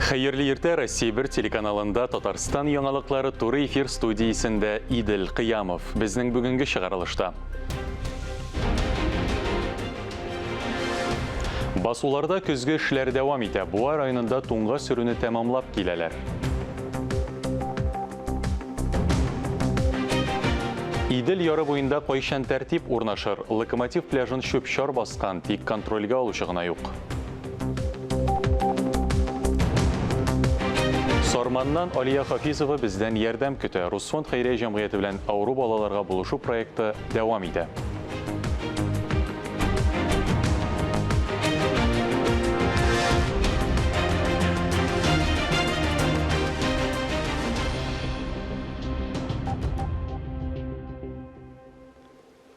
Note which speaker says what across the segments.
Speaker 1: Хәерле иртә, Россия 1 телеканалында Татарстан яңалыклары туры эфир студиясендә Идел Кыямов. Безнең бүгенге чыгарылышта. Басуларда көзге эшләр дәвам итә. Буа районында туңга сөрүне тәмамлап киләләр. Идел яры буенда кайчан тәртип урнашыр? Локомотив пляжын чүп-чар баскан, тик контрольгә алучы гына юк. Сарманнан Алия Хафизова бездән ярдәм көтә. Русфонд хәйрия җәмгыяте белән авыру балаларга булышу проекты дәвам итә.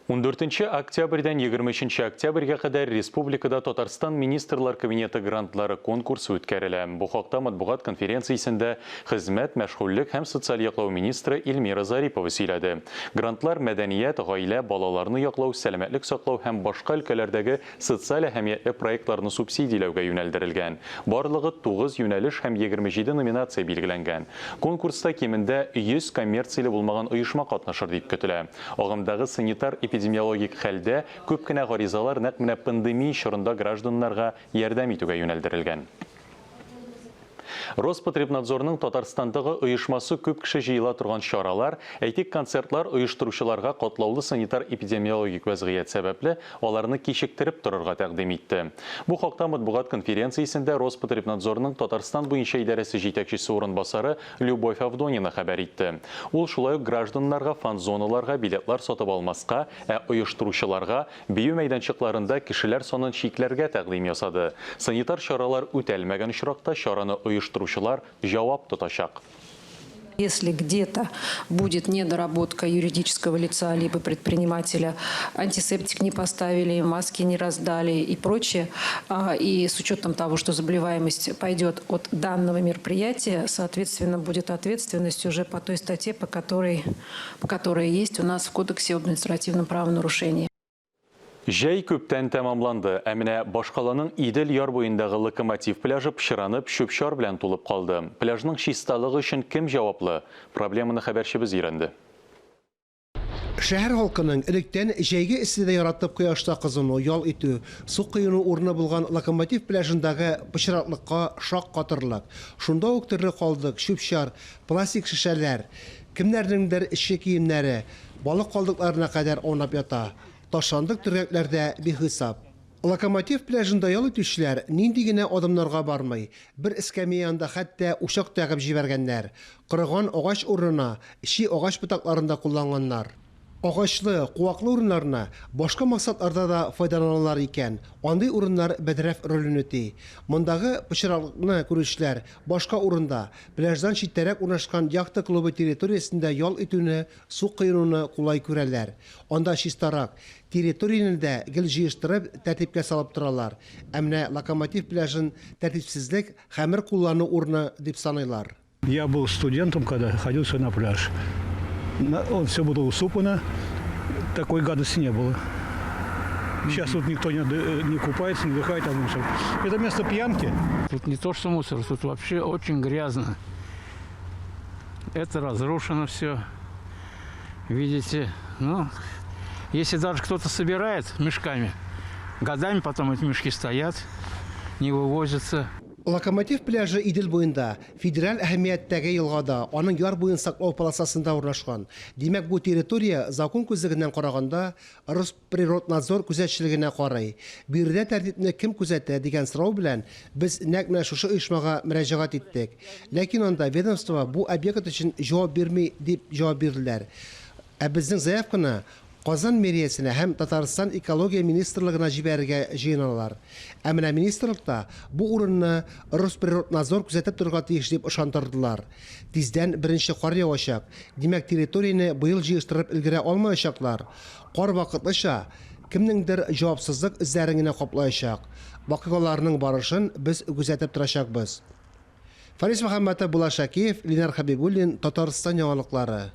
Speaker 1: Ундүртенче октябрьдән 23 октябрьгә кадәр республикада Татарстан Министрлар Кабинеты грантлары конкурсы үткәрелә. Бу хакта матбугат конференциясендә хезмәт, мәшгульлек һәм социаль яклау министры Эльмира Зарипова сөйләде. Грантлар мәдәният, гаилә, балаларны яклау, сәламәтлек саклау һәм башка өлкәләрдәге социаль әһәмиятле проектларны субсидияләүгә юнәлдерелгән. Барлыгы 9 юнәлеш һәм 27 номинация билгеләнгән. Конкурста кимендә 100 коммерцияле булмаган оешма катнашыр дип көтелә. Агымдагы санитар-эпидемиологик хәлдә күп кенә гаризалар нәкъ менә пандемия чорында гражданнарга ярдәм итүгә юнәлдерелгән. Роспотребнадзорның Татарстандагы оешмасы күп кеше җыела торган чаралар, әйтик, концертлар оештыручыларга катлаулы санитар-эпидемиологик вәзгыять сәбәпле, аларны кичектереп торырга тәкъдим итте. Бу хакта матбугат конференциясендә Роспотребнадзорның Татарстан буенча идарәсе җитәкчесе урынбасары Любовь Авдонина хәбәр итте. Ул шулай ук гражданнарга фан-зоналарга билетлар сатып алмаска, ә оештыручыларга бию мәйданчыкларында кешеләр санын чикләргә тәкъдим ясады. Санитар чаралар үтәлмәгән очракта чараны оештыручылар җавап тотачак.
Speaker 2: Если где-то будет недоработка юридического лица либо предпринимателя, антисептик не поставили, маски не раздали и прочее, и с учетом того, что заболеваемость пойдет от данного мероприятия, соответственно, будет ответственность уже по той статье, по которой есть у нас в Кодексе об административном правонарушении.
Speaker 1: Җәй күптән тәмамланды, ә менә башкаланың Идел яр буендагы Локомотив пляжы пычранып, чүп-чар белән тулып калды. Пляжның чисталыгы өчен кем җаваплы? Проблеманы хәбәрчебез өйрәнде.
Speaker 3: Шәһәр халкының электән җәйге эсседә яратып кояшта кызыну, ял итү, су коену урыны булган Локомотив пляжындагы пычраклыкка шаккатырлык. Шунда ук төрле калдык, чүп-чар, пластик шешәләр, кемнәрнеңдер эчке киемнәре, балык калдыкларына кадәр аунап ята. Ташландык төргәкләр дә бихисап. Локомотив пляжында ял итүчеләр нинди генә адымнарга бармый. Бер эскәмия янында хәтта учак та ягып җибәргәннәр. Корыган агач урынына чи агач ботакларын да кулланганнар. Агачлы, куаклы урыннарны башка максатларда да файдаланалар икән. Андый урыннар бәдрәф ролен үти. Мондагы пычраклыкны күрүчеләр башка урында, пляждан читтәрәк урнашкан яхта клубы территориясендә ял итүне, су коенуны кулай күрәләр. Анда чистарак, территорияне дә гел җыештырып, тәртипкә салып торалар. Ә менә Локомотив пляжын тәртипсезлек, хәмер куллану урыны дип саныйлар.
Speaker 4: Я был студентом, когда ходил сюда на пляж. Он все было усыпано, такой гадости не было. Сейчас тут никто не купается, не отдыхает, а мусор. Это место пьянки.
Speaker 5: Тут не то, что мусор, тут вообще очень грязно. Это разрушено все. Видите, ну, если даже кто-то собирает мешками, годами потом эти мешки стоят, не вывозятся.
Speaker 3: Локомотив пляжы Идел буенда, федераль әһәмияттәге елгада, аның яр буен саклау полосасында урнашкан. Димәк, бу территория закон күзлегеннән караганда Росприроднадзор күзәтчелегенә карый. Биредә тәртипне кем күзәтә дигән сорау белән без нәкъ менә шушы оешмага мөрәҗәгать иттек. Ләкин анда ведомство бу объект өчен җавап бирми дип җавап бирделәр. Ә безнең заявканы Казан мэриясенә һәм Татарстан экология министрлыгына җибәрергә җыеналар. Ә менә министрлыкта бу урынны Росприроднадзор күзәтеп торырга тиеш дип ышандырдылар. Тиздән беренче кар явачак, димәк, территорияне быел җыештырып өлгерә алмаячаклар. Кар вакытлыча кемнеңдер җавапсызлык эзләрен генә каплаячак. Вакыйгаларның барышын без күзәтеп торачакбыз. Фарис Мөхәммәтов, Булат Шакиев, Ленар Хәбибуллин, Татарстан яңалыклары.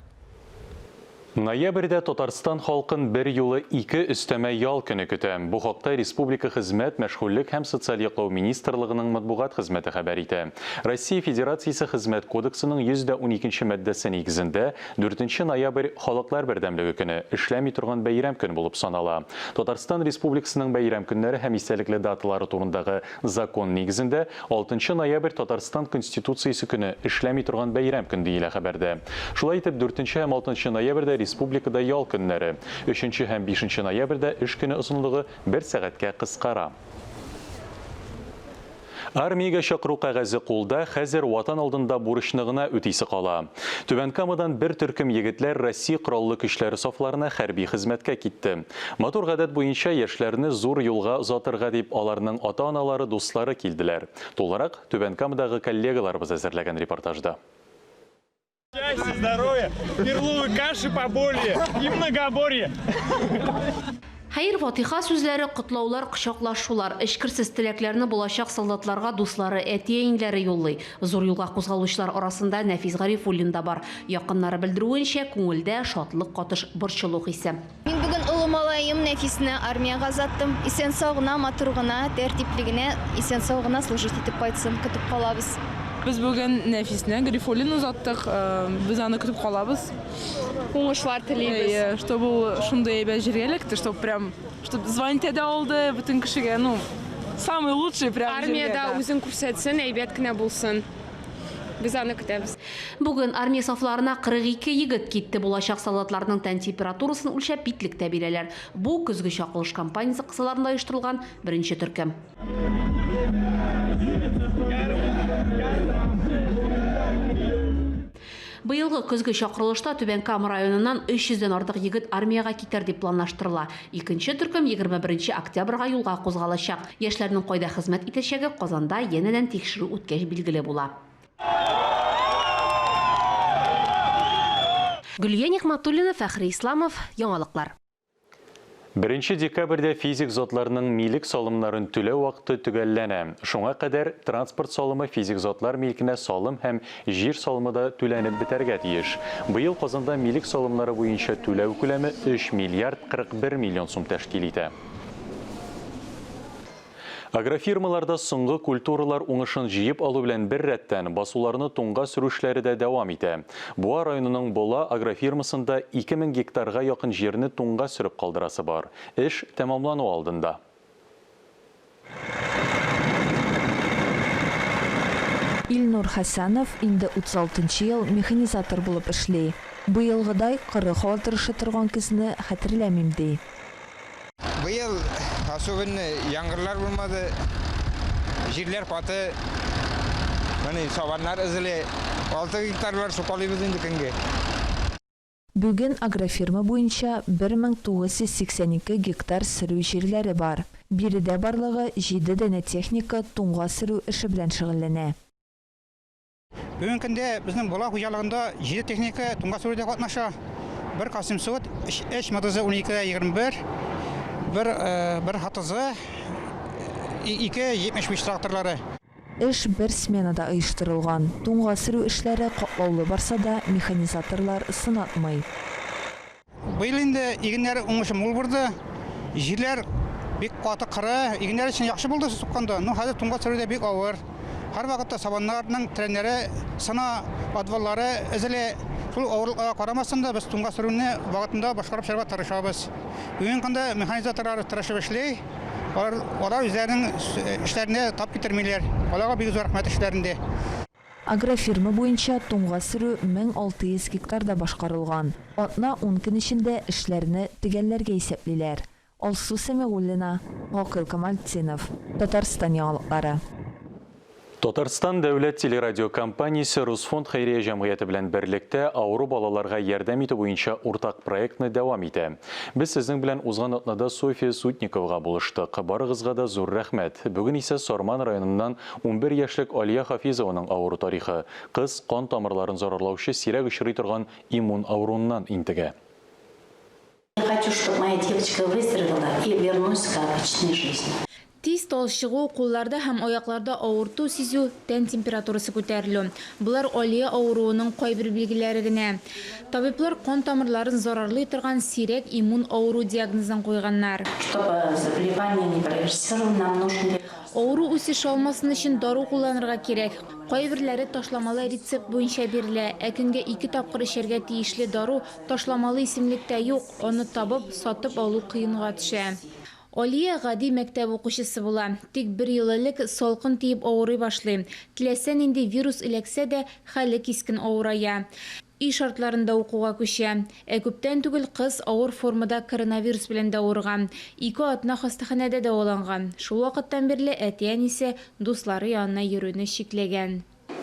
Speaker 1: Ноябрьдә Татарстан халкын берьюлы ике өстәмә ял көне көтә. Бу хакта республика Хезмәт, мәшгульлек һәм социаль яклау министрлыгының матбугат хезмәте хәбәр итә. Россия Федерациясе Хезмәт кодексының 112 нче маддәсе нигезендә, дүртенче ноябрь, Халыклар бердәмлеге көне, эшләми торган бәйрәм көн булып санала. Татарстан Республикасының бәйрәм көннәре һәм истәлекле даталары турындагы закон нигезендә, Алтынчы ноябрь Татарстан Конституциясе көне, эшләми торган бәйрәм көн, диелә хәбәрдә. Шулай итеп, дүртенче һәм алтынчы ноябрьдә республикада ял көннәре. Өченче һәм бишенче ноябрьдә эш көне озынлыгы бер сәгатькә кыскара. Армиягә чакыру кәгазе кулда, хәзер Ватан алдында бурычны гына үтисе кала. Түбән Камадан бер төркем егетләр Россия Кораллы Көчләре сафларына хәрби хезмәткә китте. Матур гадәт буенча, яшьләрне зур юлга озатырга дип аларның ата-аналары, дуслары килделәр. Тулырак, Түбән Камадагы коллегаларыбыз әзерләгән репортажда.
Speaker 6: Счастья, здоровья, перловой каши поболее и многоборье!
Speaker 7: Хәер-фатиха сүзләре, котлаулар, кочаклашулар, эчкерсез теләкләрне булачак солдатларга дуслары, әти-әниләре юллый. Зур юлга кузгалучылар арасында Нәфис Гарифуллин да бар. Якыннары белдерүенчә, күңелдә шатлык катыш борчылу хисе.
Speaker 8: Мин бүген олы малаем Нәфисне армиягә озаттым. Исән-сау гына, матур гына, тәртипле генә, исән-сау гына служить итеп кайтсын, көтеп калабыз.
Speaker 9: Без бүген Нәфисне, Гарифуллинны озаттык. Без аны көтеп калабыз.
Speaker 10: Уңышлар телибез.
Speaker 9: Әйе, чтобы ул шундый әйбәт җиргә эләкте, чтобы прям, чтобы звонить итә алды бөтен кешегә, ну, самый лучший прям җиргә.
Speaker 10: Армиядә үзен күрсәтсен, әйбәт кенә булсын. Без аны көтәбез.
Speaker 7: Бүген армия сафларына 42 егет китте. Булачак солдатларның тән температурасын үлчәп, битлек тә бирәләр. Бу, көзге чакылыш кампаниясе кысаларында оештырылган беренче төркем. Быелгы көзге чакырылышта Түбән Кама районыннан 300 дән артык егет армиягә китәр дип планлаштырыла. Икенче төркем 21 октябрьгә юлга кузгалачак. Яшьләрнең кайда хезмәт итәчәге Казанда янәдән тикшерү үткәч билгеле була. Гөлия Нигъмәтуллина, Фәхри Исламов, Яңалыклар.
Speaker 1: Беренче декабрьдә физик затларның милек салымнарын түләү вакыты төгәлләнә. Шуңа кадәр транспорт салымы физик затлар милкенә салым һәм җир салымы да түләнеп бетәргә тиеш. Быел Казанда милек салымнары буенча түләү күләме 3 миллиард 41 миллион сум тәшкил итә. Агрофирмаларда соңгы культуралар уңышын җыеп алу белән беррәттән, басуларны туңга сөрү эшләре дә дәвам итә. Буа районының Бола агрофирмасында 2000 гектарга якын җирне туңга сөреп калдырасы бар. Эш тәмамлану алдында.
Speaker 11: Илнур Хәсәнов инде 36 нчы ел механизатор булып эшли. Быелгыдай коры һава торышы торган көзне хәтерләмим, ди.
Speaker 12: Быел особенно яңгырлар булмады. Җирләр каты. Менә сабаннар эзли. 6 гектарлар сукалыйбыз инде көнгә.
Speaker 11: Бүген агрофирма буенча 1982 гектар сөрү җирләре бар. Биредә барлыгы җиде данә техника туңга сөрү эше белән шөгыльләнә.
Speaker 12: Бүгенге көндә безнең Бола хуҗалыгында җиде техника туңга сөрүдә катнаша. Бер Касыймсуд, өч МТЗ 12-21, бер бер ХТЗ, ике 75 тракторлары.
Speaker 11: Эш бер сменада оештырылган. Туңга сөрү эшләре катлаулы барса да, механизаторлар сынатмый.
Speaker 12: Быел инде игеннәр уңышы мул булды. Җирләр бик каты кыры. Игеннәр өчен яхшы булды сукканда. Но хәзер туңга сөрү дә бик авыр. Һәрвакытта сабаннарның треннәре сына, подваллары эзелә. Шул авырлыкларга карамастан да без туңга сөрүне вакытында башкарып чыгарга тырышабыз. Бүгенге көндә механизаторлар тырышып эшли. Алар, алар үзләренең эшләренә тап китермиләр. Аларга бик зур рәхмәт эшләрендә.
Speaker 11: Агрофирма буенча туңга сөрү 1600 гектарда башкарылган. Атна-ун көн эчендә эшләрне төгәлләргә исәплиләр. Алсу Сәмигуллина, Гакыйл Камалтдинов, Татарстан яңалыклары.
Speaker 1: Татарстан дәүләт телерадиокомпаниясе Русфонд хәйрия җәмгыяте белән берлектә авыру балаларга ярдәм итү буенча уртак проектны дәвам итә. Без сезнең белән узган атнада София Сутниковага булыштык. Барыгызга да зур рәхмәт. Бүген исә Сарман районыннан 11 яшьлек Алия Хафизованың авыру тарихы. Кыз кан тамырларын зарарлаучы сирәк очрый торган иммун авыруыннан интегә.
Speaker 13: Я хочу, чтобы моя девочка выздоровела и вернулась к обычной жизни.
Speaker 14: Тиз
Speaker 13: Хәлсез талчыгу, кулларда һәм аякларда авырту сизү, тән температурасы күтәрелү. Болар Алия авыруының кайбер билгеләре генә. Табиблар кан тамырларын зарарлый торган сирәк иммун авыру диагнозын куйганнар.
Speaker 14: Чтобы заболевание не прогрессировало, нам нужен лекарство.
Speaker 13: Авыру үсеш алмасын өчен дару кулланырга кирәк. Кайберләре ташламалы рецепт буенча бирелә, ә көнгә ике тапкыр эчәргә тиешле дару ташламалы исемлектә юк, аны табып, сатып алу кыенга төшә. Алия гади мәктәп укучысы була. Тик бер ел элек салкын тиеп авырый башлый. Теләсә нинди вирус эләксә дә, хәле кискен авырая. Өй шартларында укуга күчә. Ә күптән түгел кыз авыр формада коронавирус белән дә авырган. Ике атна хастаханәдә дәваланган. Шул вакыттан бирле әти-әнисе дуслары янына йөрүне чикләгән.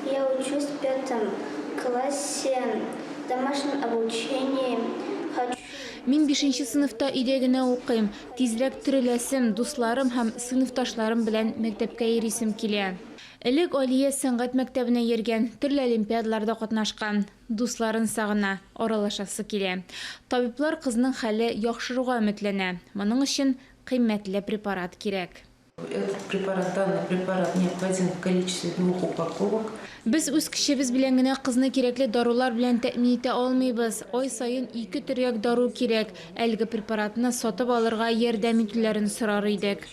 Speaker 15: Я учусь в пятом классе, в домашнем обучении. Хочу.
Speaker 13: Мин бишенче сыйныфта өйдә генә укыйм. Тизрәк тереләсем, дусларым һәм сыйныфташларым белән мәктәпкә йөрисем килә. Элек Алия сәнгать мәктәбенә йөргән, төрле олимпиадаларда катнашкан. Дусларын сагына, аралашасы килә. Табиблар кызның хәле яхшыруга өметләнә. Моның өчен кыйммәтле препарат кирәк.
Speaker 16: Этот препарат, данный препарат необходим в количестве двух упаковок.
Speaker 13: Без үз көчебез белән генә кызны кирәкле дарулар белән тәэмин итә алмыйбыз. Ай саен ике төргәк дару кирәк. Әлеге препаратны сатып алырга ярдәм итүләрен сорар идек.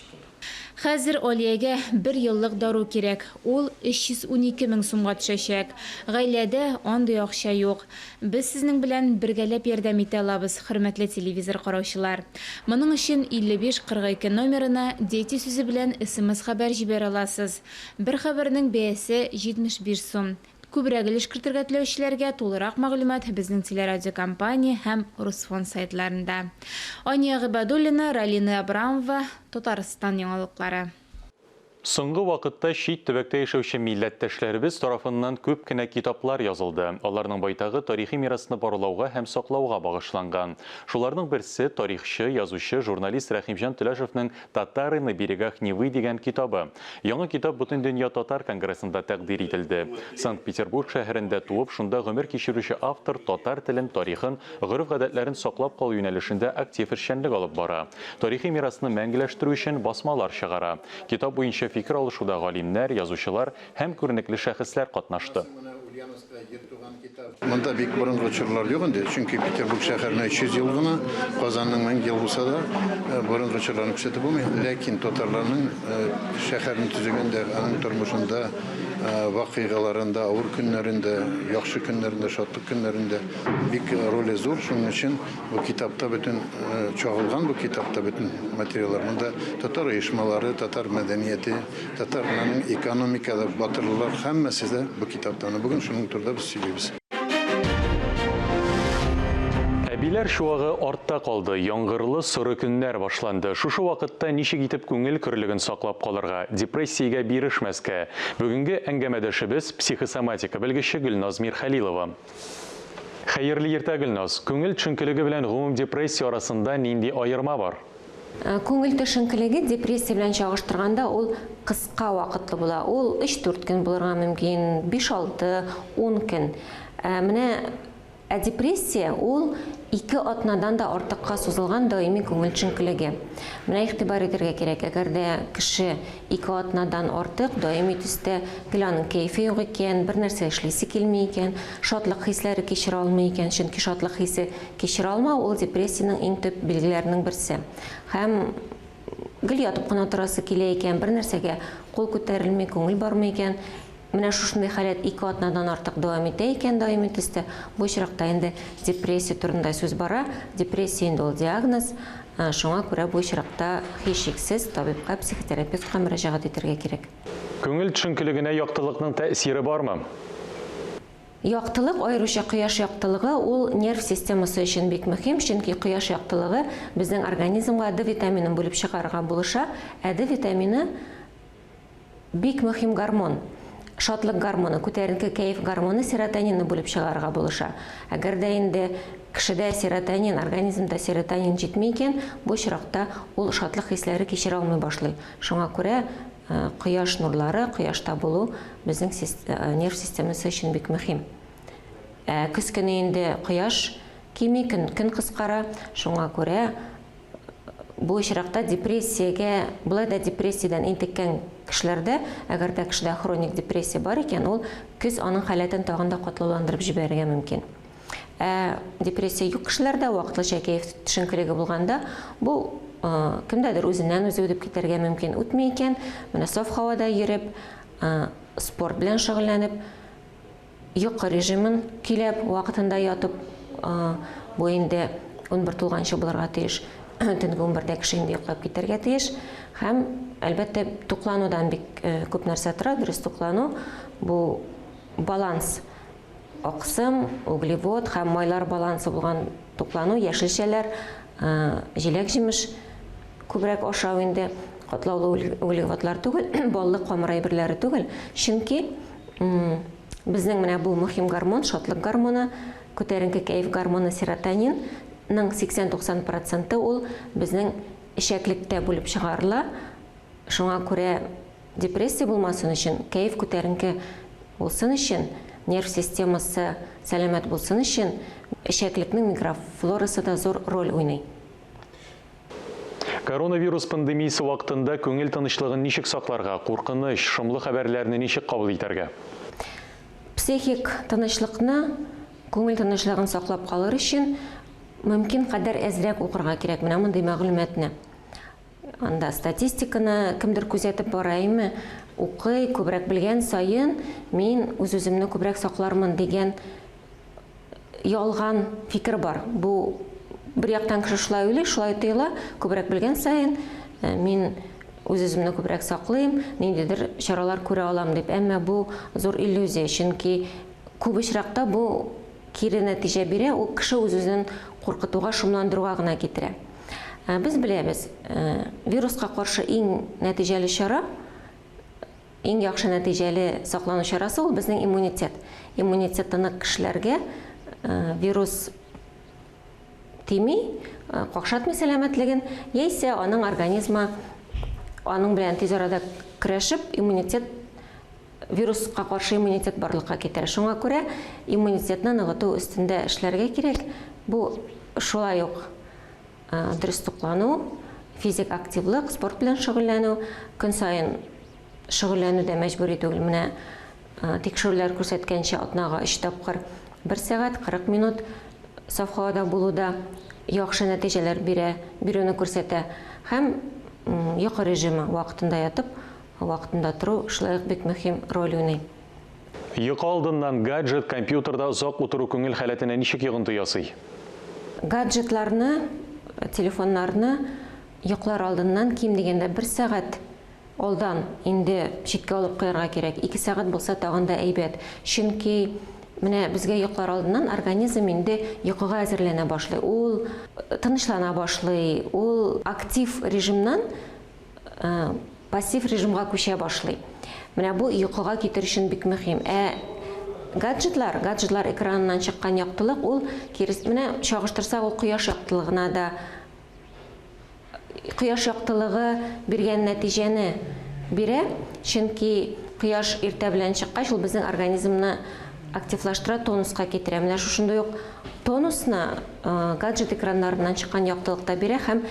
Speaker 13: Хәзер Алиягә бер еллык дару кирәк. Ул 312 мең сумга төшәчәк. Гаиләдә андый акча юк. Без сезнең белән бергәләп ярдәм итә алабыз, хөрмәтле телевизор караучылар. Моның өчен 55 42 номерына Дети сүзе белән смс-хәбәр җибәрә аласыз. Бер хәбәрнең бәясе 75 сум. Күбрәк өлеш кертергә теләүчеләргә тулырак мәгълүмат безнең телерадиокомпания һәм Русфонд сайтларында. Ания Гыйбадуллина, Ралина Абрамова, Татарстан яңалыклары.
Speaker 1: Соңгы вакытта чит төбәктә яшәүче милләттәшләребез тарафыннан күп кенә китаплар язылды. Аларның байтагы тарихи мирасны барлауга һәм саклауга багышланган. Шуларның берсе тарихчы, язучы, журналист Рәхимҗан Теләшевның Татары на берегах Невы дигән китабы. Яңа китап Бөтендөнья татар конгрессында тәкъдир ителде. Санкт-Петербург шәһәрендә туып, шунда гомер кичерүче автор татар телен, тарихын, гореф-гадәтләрен саклап калу юнәлешендә актив эшчәнлек алып бара. Тарихи мирасны мәңгеләштерү өчен басмалар чыгара. Китап буенча фикер алышуда галимнәр, язучылар һәм күренекле шәхесләр катнашты.
Speaker 17: Монда бик борынгы чорлар юк инде, чөнки Петербург шәһәренә 300 ел гына, Казанның 1000 ел булса да, э, борынгы чорларны күрсәтеп булмый. Ләкин татарларның э, шәһәрне төзегәндә, аның тормышында, э, вакыйгаларында, авыр көннәрендә, яхшы көннәрендә, шатлык көннәрендә бик роле зур. Шуның өчен Бу китапта бөтен чагылган бу китапта бөтен материаллар. Монда татар оешмалары, татар мәдәнияте, татарның экономикада батырлар һәммәсе дә бу китапта. Менә бүген шуның турында без сөйлибез.
Speaker 1: Әбиләр чуагы артта калды, яңгырлы соры көннәр башланды. Шушы вакытта ничек итеп күңел көрлеген саклап калырга, депрессиягә бирешмәскә? Бүгенге әңгәмәдәшебез, психосоматика белгече Гөлназ Мирхәлилова. Хәерле иртә, Гөлназ. Күңел төшенкелеге белән гомум депрессия арасында нинди аерма бар?
Speaker 18: Күңел төшенкелеге депрессия белән чагыштырганда ул кыска вакытлы була. Ул өч-дүрт көн булырга мөмкин, биш-алты, ун көн. Ә менә ә депрессия ул ике атнадан да артыкка сузылган даими күңел төшенкелеге. Менә игътибар итәргә кирәк, әгәр дә кеше Ике атнадан артык даими төстә гел аның кәефе юк икән, бер нәрсә эшлисе килми икән, шатлык хисләре кичерә алмый икән, чөнки шатлык хисе кичерә алмау ул депрессиянең иң төп билгеләренең берсе. Һәм гел ятып кына торасы килә икән, бер нәрсәгә кул күтәрелми, күңел бармый икән, менә шушындый халәт ике атнадан артык дәвам итә икән даими төстә, бу очракта инде депрессия турында сүз бара. Депрессия инде ул диагноз, шуңа күрә бу очракта һичшиксез табибка, психотерапевтка мөрәҗәгать итәргә кирәк.
Speaker 1: Күңел төшенкелегенә яктылыкның тәэсире бармы?
Speaker 18: Яктылык, аеруча кояш яктылыгы, ул нерв системасы өчен бик мөһим, чөнки кояш яктылыгы безнең организмга Д витаминын бүлеп чыгарырга булыша, ә Д витамины Бик мөһим гормон, шатлык гормоны, күтәренке кәеф гормоны серотонинны бүлеп чыгарырга булыша. Әгәр дә инде кешедә серотонин, организмда серотонин җитми икән, бу очракта ул шатлык хисләре кичерә алмый башлый. Шуңа күрә кояш нурлары, кояшта булу безнең нерв системасы өчен бик мөһим. Ә көз көне инде кояш кими, көн, көн кыскара, шуңа күрә. Бу очракта депрессиягә, болай да депрессиядән интеккән кешеләрдә, әгәр дә кешедә хроник депрессия бар икән, ул көз аның халәтен тагын да катлауландырып җибәрергә мөмкин. Ә депрессия юк кешеләрдә, вакытлыча кәеф төшенкелеге булганда, бу кемдәдер үзеннән-үзе үтеп китәргә мөмкин. Үтми икән, менә саф һавада йөреп, спорт белән шөгыльләнеп, Йокы режимын көйләп, вакытында ятып, бу инде 11 тулганчы булырга тиеш. Төнге 11дә кеше инде йоклап китәргә тиеш. Һәм, әлбәттә, тукланудан бик күп нәрсә тора. Дөрес туклану, бу баланс, аксым, углевод һәм майлар балансы булган туклану, яшелчәләр, җиләк-җимеш күбрәк ашау инде, катлаулы углеводлар түгел, баллы камыр әйберләре түгел. Чөнки Безнең менә бу мөһим гормон, шатлык гормоны, күтәренке кәеф гормоны серотонин ның 80-90 проценты ул безнең эчәклектә бүлеп чыгарыла. Шуңа күрә депрессия булмасын өчен, кәеф күтәренке булсын өчен, нерв системасы сәламәт булсын өчен эчәклекнең микрофлорасы да зур роль уйный.
Speaker 1: Коронавирус пандемиясе вакытында күңел тынычлыгын ничек сакларга, куркыныч, шомлы хәбәрләрне ничек кабул итәргә?
Speaker 18: Психик тынычлыкны, күңел тынычлыгын саклап калыр өчен мөмкин кадәр әзрәк укырга кирәк менә мондый мәгълүматны. Анда статистиканы кемдер күзәтеп бара, әйме, укый, күбрәк белгән саен мин үз-үземне күбрәк саклармын дигән ялган фикер бар. Бу бер яктан кеше шулай уйлый, шулай тоела, күбрәк белгән саен э, мин үз-үземне күбрәк саклыйм, ниндидер чаралар күрә алам дип. Әмма бу зур иллюзия, чөнки күп очракта бу кире нәтиҗә бирә, ул кеше үз-үзен куркытуга, шомландыруга гына китерә. Э, без беләбез, э, вируска каршы иң нәтиҗәле чара Иң яхшы нәтиҗәле саклану чарасы ул безнең иммунитет. Иммунитеты нык кешеләргә вирус тими, какшатмый сәламәтлеген, яисә аның организмы аның белән тиз арада көрәшеп, иммунитет вируска каршы иммунитет барлыкка китерә. Шуңа күрә иммунитетны ныгыту өстендә эшләргә кирәк. Бу шулай ук Дөрес туклану, физик активлык, спорт белән шөгыльләнү, көн саен шөгыльләнү дә мәҗбүри түгел. Менә тикшерүләр күрсәткәнчә, атнага өч тапкыр бер сәгать 40 минут саф һавада булу да яхшы нәтиҗәләр бирә, бирүне күрсәтә. Һәм йокы режимы, вакытында ятып, вакытында тору шулай ук бик мөһим роль уйный.
Speaker 1: Йокы алдыннан гаджет, компьютерда озак утыру күңел халәтенә ничек йогынты ясый?
Speaker 18: Гаджетларны, телефоннарны йоклар алдыннан ким дигәндә бер сәгать алдан инде читкә алып куярга кирәк. Ике сәгать булса тагын да әйбәт. Чөнки менә безгә йоклар алдыннан организм инде йокыга әзерләнә башлый. Ул тынычлана башлый, ул актив режимнан пассив режимга күчә башлый. Менә бу йокыга китер өчен бик мөһим. Ә гаджетлар, гаджетлар экраныннан чыккан яктылык ул кирес, менә чагыштырсак, ул кояш яктылыгына да кояш яктылыгы биргән нәтиҗәне бирә, чөнки кояш иртә белән чыккач, ул безнең организмны активлаштыра, тонуска китерә. Менә шушындый ук тонусны гаджет экраннарыннан чыккан яктылык та бирә һәм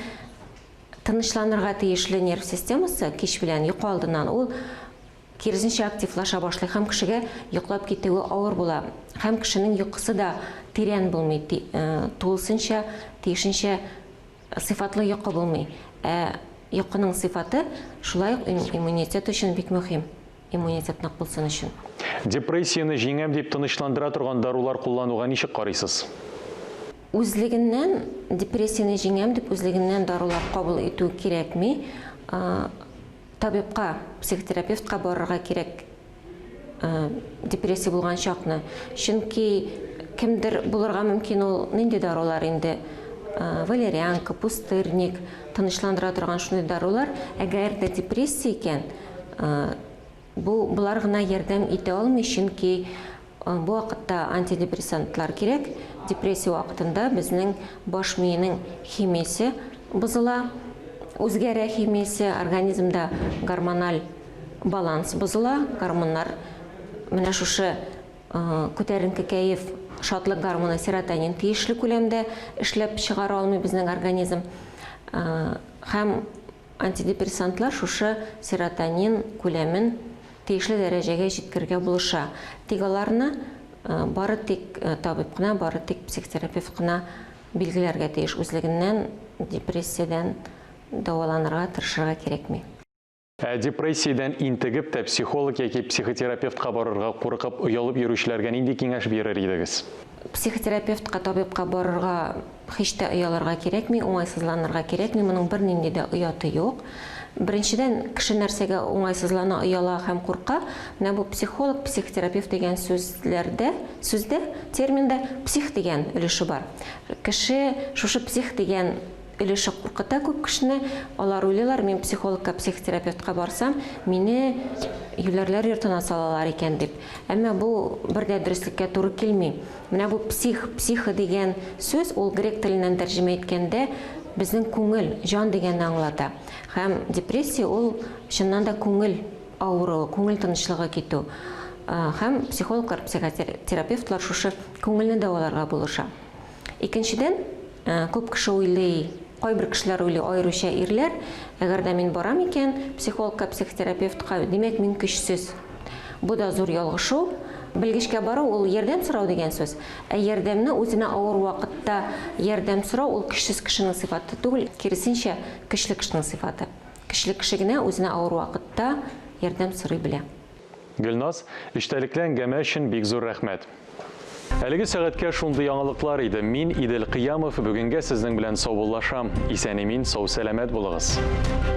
Speaker 18: Тынычланырга тиешле нерв системасы кич белән йокы алдыннан ул киресенчә активлаша башлый һәм кешегә йоклап китүе авыр була. Һәм кешенең йокысы да тирән булмый, тулысынча, тиешенчә сыйфатлы йокы булмый. Ә йокының сыйфаты шулай ук иммунитет өчен бик мөһим. Иммунитет нык булсын өчен.
Speaker 1: Депрессияне җиңәм дип тынычландыра торган дарулар куллануга ничек карыйсыз?
Speaker 18: Үзлегеннән депрессияне җиңәм дип үзлегеннән дарулар кабул итү кирәкми. Табибка, психотерапевтка барырга кирәк депрессия булган чакны. Чөнки кемдер булырга мөмкин ул нинди дарулар инде? Валерьянка, пустырник, тынычландыра торган шундый дарулар. Әгәр дә депрессия икән, Бу болар гына ярдәм итә алмый, чөнки бу вакытта антидепрессантлар кирәк. Депрессия вакытында безнең баш миенең химиясе бозыла, үзгәрә химиясе, организмда гормональ баланс бозыла, гормоннар менә шушы күтәренке кәеф, шатлык гормоны серотонин тиешле күләмдә эшләп чыгара алмый безнең организм. Һәм антидепрессантлар шушы серотонин күләмен тиешле дәрәҗәгә җиткерергә булыша. Тик аларны бары тик табиб кына, бары тик психотерапевт кына билгеләргә тиеш. Үзлегеннән депрессиядән дәваланырга тырышырга кирәкми.
Speaker 1: Ә депрессиядән интегеп тә психолог яки психотерапевтка барырга куркып, оялып йөрүчеләргә нинди киңәш бирер идегез?
Speaker 18: Психотерапевтка, табибка барырга һич тә оялырга кирәкми, уңайсызланырга кирәкми, моның бернинди дә ояты юк. Беренчедән, кеше нәрсәгә уңайсызлана, ояла һәм курка, менә бу психолог, психотерапевт дигән сүзләрдә, сүздә, терминда псих дигән өлеше бар. Кеше шушы псих дигән өлеше куркыта күп кешене. Алар уйлыйлар, мин психологка, психотерапевтка барсам, мине юләрләр йортына салалар икән дип. Әмма бу бер дә дөреслеккә туры килми. Менә бу псих, психо дигән сүз, ул грек теленнән тәрҗемә иткәндә, безнең күңел, җан дигәнне аңлата. Һәм депрессия ул чыннан да күңел авыруы, күңел тынычлыгы китү. Һәм психологлар, психотерапевтлар шушы күңелне дәваларга булыша. Икенчедән, күп кеше уйлый, кайбер кешеләр уйлый, аеруча ирләр, әгәр дә мин барам икән психологка, психотерапевтка, димәк, мин көчсез. Бу да зур ялгышу. Белгечкә бару ул ярдәм сорау дигән сүз. Ә ярдәмне үзенә авыр вакытта ярдәм сорау ул көчсез кешенең сыйфаты түгел, киресенчә, көчле кешенең сыйфаты. Көчле кеше генә үзенә авыр вакытта ярдәм сорый белә.
Speaker 1: Гөлназ, эчтәлекле әңгәмә өчен бик зур рәхмәт. Әлеге сәгатькә шундый яңалыклар иде. Мин, Идел Кыямов, бүгенгә сезнең белән саубуллашам. Исән-имин, сау-сәламәт булыгыз.